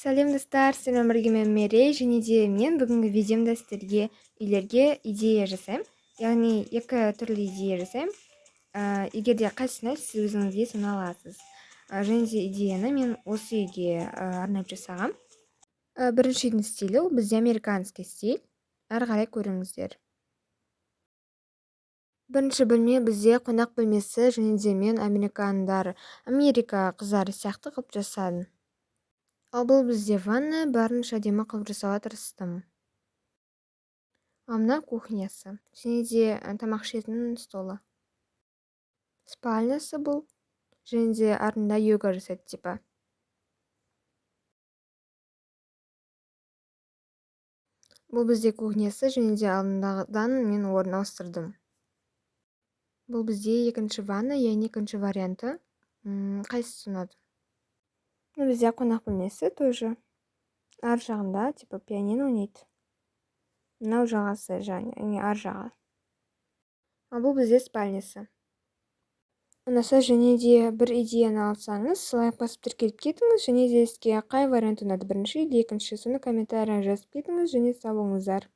Сәлем, достар! Сіздермен бірге мен, Мерей, және де мен бүгінгі видеомда сіздерге үйлерге идея жасаймын, яғни екі түрлі идея жасаймын. Егер де қайсысын ұнайды, сіз өзіңізге соны аласыз. Және де идеяны мен осы үйге арнап жасағам. Бірінші үйдің стилі ол бізде американский стиль. Әрі қарай көріңіздер. Бірінші бөлме бізде қонақ бөлмесі, және де мен американдар, Америка қыздары сияқты қылып жасадым. Ал бұл бізде ванна, барынша әдемі қылып жасауға тырыстым. Ал мына кухнясы және де тамақ ішетін столы. Спальнясы бұл, және де артында йога жасайды типа. Бұл бізде кухнясы, және де алдындағыдан мен орын ауыстырдым. Бұл бізде екінші ванна, яғни екінші варианты. Қайсысы ұнады? Ну, бізде қонақ бөлмесі тоже. Ар жағында типа пианино ойнайды. Мынау жағасы, және ар жағы. Ал бұл бізде спальнясы. Ұнаса және де бір идеяны алсаңыз, лайк басып, тіркеліп кетіңіз, және де сізге қай вариант ұнады, бірінші или екінші, соны комментарийға жазып кетіңіз, және сау болыңыздар.